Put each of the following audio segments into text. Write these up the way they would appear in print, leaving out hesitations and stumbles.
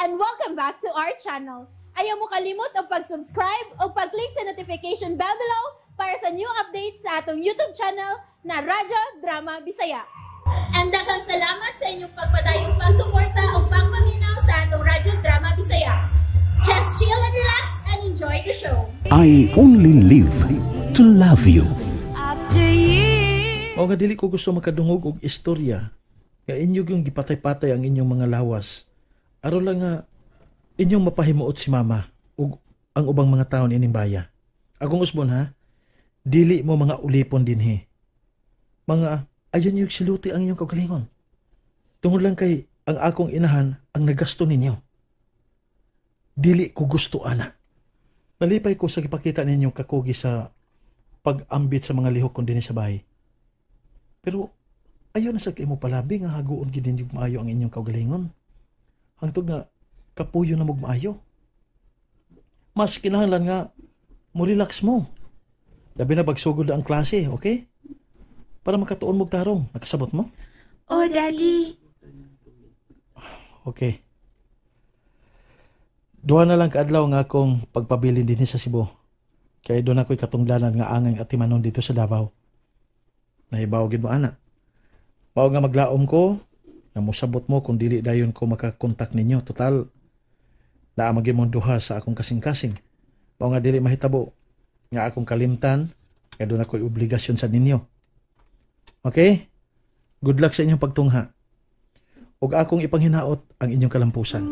And welcome back to our channel. Ayaw mo kalimot og pag-subscribe o pag-click sa notification bell below para sa new updates sa atong YouTube channel na Radyo Drama Bisaya. And daghang salamat sa inyong pagpadayong pagsuporta o pagpaminaw sa atong Radyo Drama Bisaya. Just chill and relax and enjoy the show. I only live to love you. After years. Mao nga dili ko gusto makadungog og istorya nga inyo yung gipatay-patay ang inyong mga lawas. Aron lang nga inyong mapahimuot si mama ug ang ubang mga taon ining baya. Akong usbon ha, dili mo mga ulipon dinhi. Mga ayon yung siluti ang inyong kaugalingon. Tungod lang kay ang akong inahan ang nagasto ninyo. Dili ko gusto ana. Nalipay ko sa gipakita ninyong kakugi sa pag-ambit sa mga lihok kon dinhi sa bahay. Pero ayaw na sa kay mo palabi nga haguon gid ninyo maayo ang inyong kaugalingon. Hangtod nga kapuyo na mog maayo. Mas kinahanglan nga mo relax mo. Labi na pagsugod ang klase, okay? Para makatuon mog tarong. Nakasabot mo? Oh, Daddy. Okay. Duha na lang kaadlaw nga akong pagpabilin dinhi sa Cebu. Kaya doon ako'y katungdanan nga angay atimanon dito sa Davao. Nahibaw gid mo ana. Mao nga maglaom ko, nga mosabot mo kung dili dayon ko makakontak ninyo. Total, naa magyud mong duha sa akong kasing-kasing. Mao nga dili mahitabo nga akong kalimtan, nga doon ako'y obligasyon sa ninyo. Okay? Good luck sa inyong pagtungha. Ug akong ipanghinaot ang inyong kalampusan.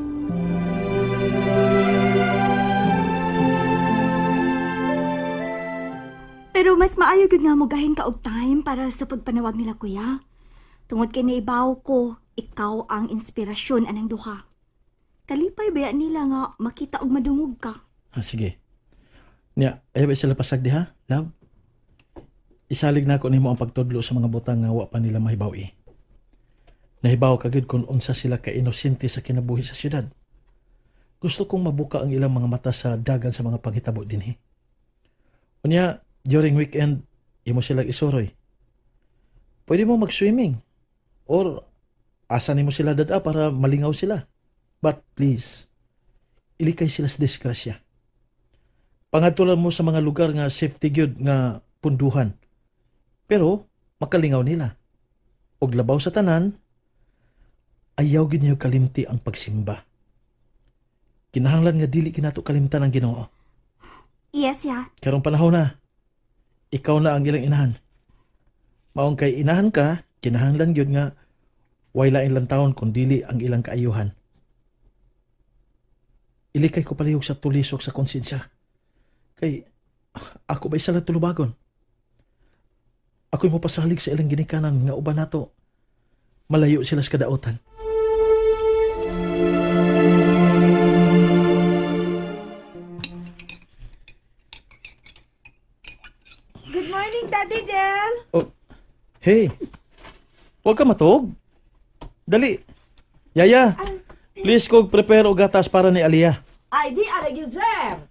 Pero mas maayo gyud nga mogahin ka og time para sa pagpanawag nila, kuya. Tungod kay naibaw ko, ikaw ang inspirasyon anang duha. Kalipay baya nila nga makita og madungog ka. Ah, sige. Nya, ayaw ba sila pasag diha, love? Isalig na ako nimo ang pagtudlo sa mga butang nga wa pa nila mahibaw-i. Nahibaw ka gyud kung unsa sila ka-inosente sa kinabuhi sa syudad. Gusto kong mabuka ang ilang mga mata sa dagan sa mga panghitabo dinhi. Unya, during weekend, imo silang isuroy. Pwede mo mag-swimming or asa nimo sila dada para malingaw sila. But please, ilikay sila sa disgrasya. Pangatulan mo sa mga lugar nga safety gyud nga punduhan. Pero makalingaw nila. Og labaw sa tanan, ayaw gyud niyo kalimti ang pagsimba. Kinahanglan nga dili kinato kalimtan ang Ginoo. Yes, ya. Karong panahon na, ikaw na ang ilang inahan. Maong kay inahan ka, kinahanglan gyud nga way lain lang taon kun dili ang ilang kaayuhan. Ilikay ko palihog sa tulisok sa konsensya. Kay ako ba isa lang tulubagon? Ako'y mapasalig sa ilang ginikanan nga uban nato. Malayo sila sa kadaotan. Good morning, Daddy Del. Oh, hey. Huwag ka matuog. Dali. Yaya, please kog prepare og gatas para ni Aliyah. Ay, di ara gyud, sir.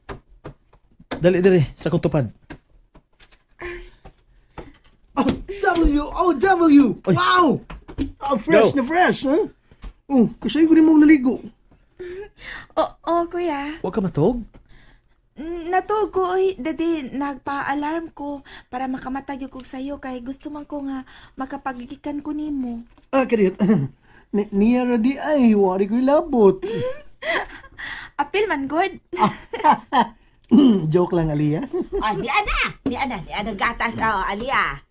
Dali diri sa kong tupad. Oh, W O W. Oy. Wow! Ah, fresh Go. na fresh, ha? Oh, kasi ko rin mong naligo. Oo, kuya. Huwag ka matuog. Natuog ko, oy, Daddy, nagpa-alarm ko para makamatag yung kog sayo kay gusto man ko nga makapagigikan ko nimo. Ah, kadiyot. Niya ra di ay, wari ko'y labot. Apil man good. Joke lang, Aliyah. Ay, di ana. Di ana, di ana gatas, oh, Aliyah.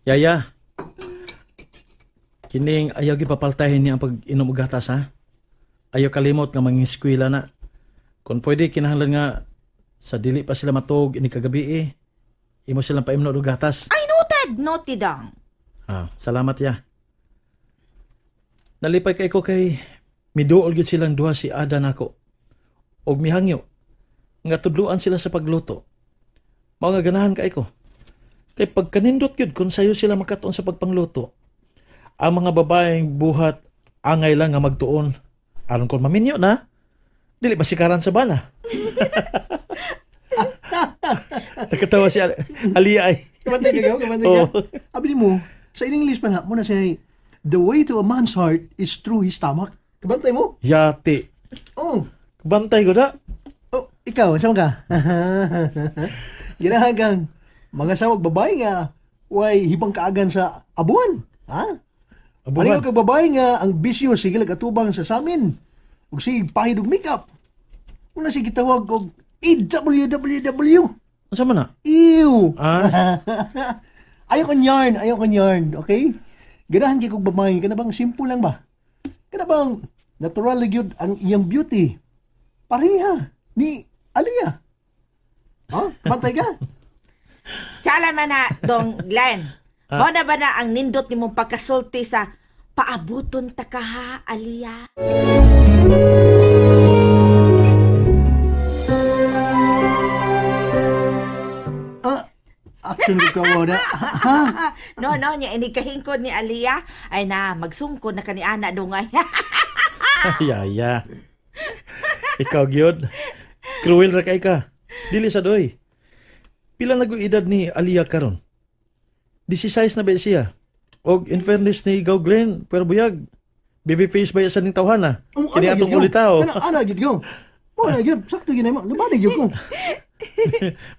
Yaya, kining ayaw gipapaltahin niya ang pag-inom og gatas, ha? Ayaw kalimot nga mangiskwela na. Kung pwede, kinahanglan nga sa dili pa sila matuog ini kagabi eh. Imo silang paimno og gatas. Ay, noted! Noted ang. Ah, salamat ya. Nalipay kay ko kay miduol gyud silang duha si Ada nako. Og mihangyo nga tudluan sila sa pagluto. Mao nga ganahan kay ko. Kay pagkanindot gyud kung sayo sila makatuon sa pagpangluto. Ang mga babaeng buhat angay lang nga magtuon aron kon maminyo na dili masikaran sa bana. Nakatawa si Aliyah ay. Kamantay ka, gaw, kamantay ka. Oo. Abi nimo, sa in English pa na, muna siya, the way to a man's heart is through his stomach. Kabantay mo? Yati. Oh. Bantay ko da. Oh, ikaw, saan ka? Ginahan kang mga sawag babae nga way hibang kaagan sa abuan. Ha? Abuan. Pareho kag babae nga ang bisyo sige atubang sa samin. Ug sige pahid og makeup. Una sige gitawag og EWWW. Unsa man na? Ew. Ah. Ayaw kong yarn, okay? Ganahan kay kog babae, kana bang simple lang ba? Kana bang natural gyud ang iyang beauty? Pareha ni Aliyah. Ha? Bantay ka? Tsala man na, Dong Glenn. Ah. Mao na ba na ang nindot nimong pagkasulti sa paabuton ta ka ha, Aliyah? Action ko ka na. Ha? No, nya ini kahingkod ni Aliyah ay na magsungkod na kani ana dungay. Yaya. Ikaw gyud. Cruel ra kay ka. Dili sa doy. Pila na gyud edad ni Aliyah karon? 16 na ba siya? Og in fairness ni Gaw Glenn, pero buyag. Baby face ba sa ning tawhana? Oh, Kini ana atong gyud ko. ulitaw. Kana ana gyud ko. Mo na gyud, sakto gyud na mo. Labani gyud ko.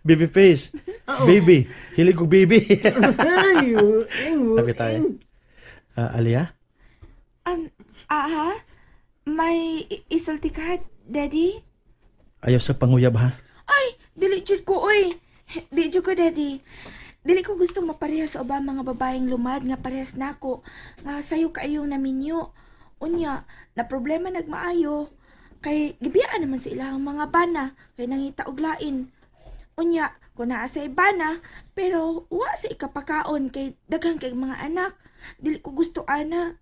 Baby face. Baby. Hilig og baby. Ay, Sabi tayo. Aliyah? Aha? May isulti ka, Daddy? Ayaw sa panguyab ha? Ay, dili jud ko, oy. Di jud ko, Daddy. Dili ko gusto maparehas sa ubang mga babaeng lumad nga parehas nako. Nga sayo kaayong naminyo. Unya, na problema nagmaayo. Kay gibiyaan naman sa ilang mga bana kay nangita og lain. Unya, kung naa sa bana, pero wa sa ikapakaon kay daghan kay mga anak. Dili ko gusto ana.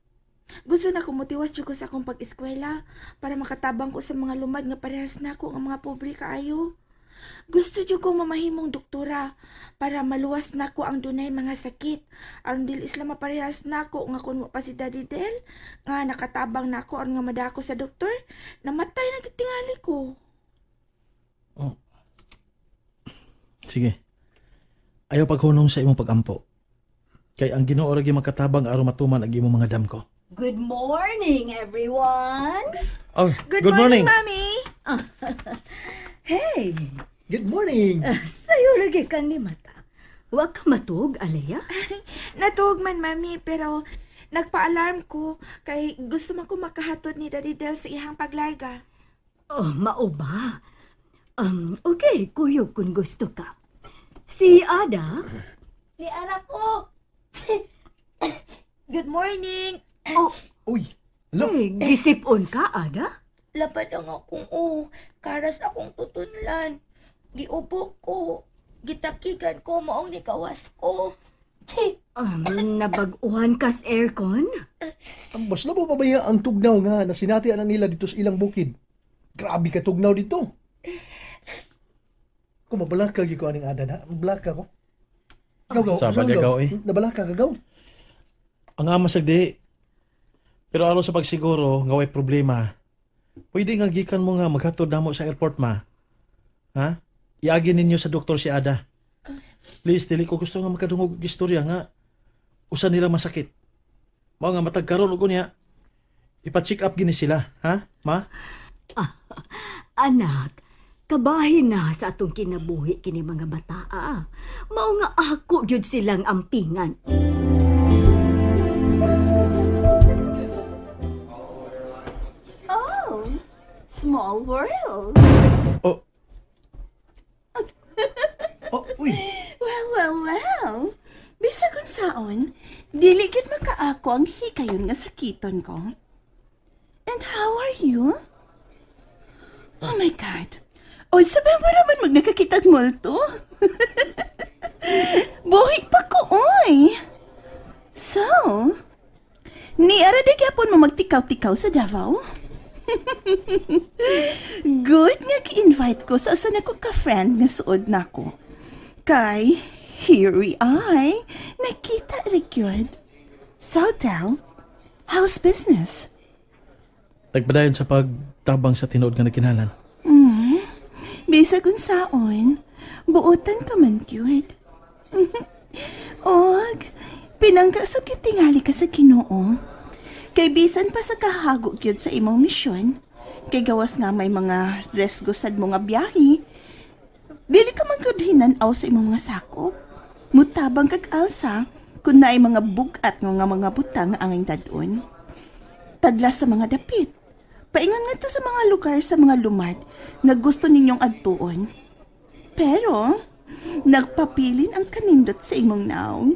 Gusto na ko motiwas jud ko sa akong pag-eskwela para makatabang ko sa mga lumad nga parehas nako nga mga pobre kaayo. Gusto jud ko mamahimong doktora para maluwas nako ang dunay mga sakit. Aron dili sila maparehas nako nga kun wa pa si Daddy Del nga nakatabang nako aron nga madako sa doktor, namatay na gid tingali ko. Oh. Sige. Ayaw paghunong sa imong pagampo. Kay ang Ginoo ra gyud makatabang aron matuman ang imong mga damko. Good morning, everyone. Oh, Good morning, Mommy. Hey. Good morning. Sayo lagi kang ni mata. Wa ka matug, Aliyah? Natuog man, Mami, pero nagpa-alarm ko kay gusto man ko makahatod ni Daddy Del sa iyang paglarga. Oh, mao ba? Okay, kuyog kung gusto ka. Si Ada? Ni anak ko. Good morning. Oh. Uy, hello. Hey, gisipon ka, Ada? Lapad ang akong karas akong tutunlan. Giubo ko. Gitakigan ko, maong nikawas ko. Nabag-uhan kas aircon? Ang basla mo pabaya ang tugnaw nga na sinatian na nila dito sa ilang bukid. Grabe ka tugnaw dito. Kung mabalaka ko aning Ada na, mabalaka ko. Ikaw, Sa balagaw eh. Nabalaka ka, gaw. Ang ama sagdi. Pero aron sa pagsiguro nga way problema, pwede nga gikan mo nga maghatod namo sa airport, ma. Ha? Iagi ninyo sa doktor si Ada. Please, dili ko gusto nga makadungog og istorya nga usa nila masakit. Mao nga matag karon og unya, ipa-check up gini sila, ha? Ma? Anak, kabahin na sa atong kinabuhi kini mga bataa. Mao nga ako gyud silang ampingan. Oh, small world. Oh. Oh, uy. Well, well, well. Bisag unsaon, dili gyud makaako ang hikayon nga sakiton ko. And how are you? Oh my God. O, sabay mo raman mag nakakitag multo. Buhi pa ko, oy. So, ni ara di gyapon mo magtikaw-tikaw sa Davao? Good nga gi-invite ko sa usa nako ka-friend nga suod nako. Kay, here we are. Nakita ra gyud. So, Del, how's business? Nagpadayon sa pagtabang sa tinuod nga nagkinahanglan. Bisag unsaon, buotan ka man gyud. Og, pinangga sa tingali ka sa Ginoo. Kay bisan pa sa kahago gyud sa imong misyon, kay gawas nga may mga resgo sad mo nga biyahe, dili ka man gyud hinan-aw sa imong mga sakop. Mutabang kag alsa kun naay mga bug-at nga mga butang nga angay dad-on. Tadla sa mga dapit. Paingon ngadto sa mga lugar sa mga lumad nga gusto ninyong adtuon. Pero, nagpapilin ang kanindot sa imong naong.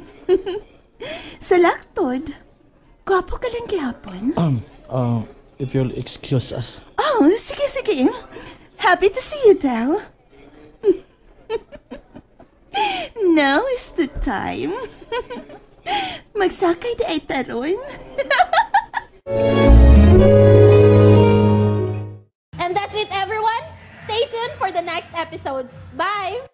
Sa laktod, gwapo ka lang gihapon. If you'll excuse us. Oh, sige, sige. Happy to see you, Del. Now is the time. Magsakay diay ta ron. And that's it, everyone. Stay tuned for the next episodes. Bye!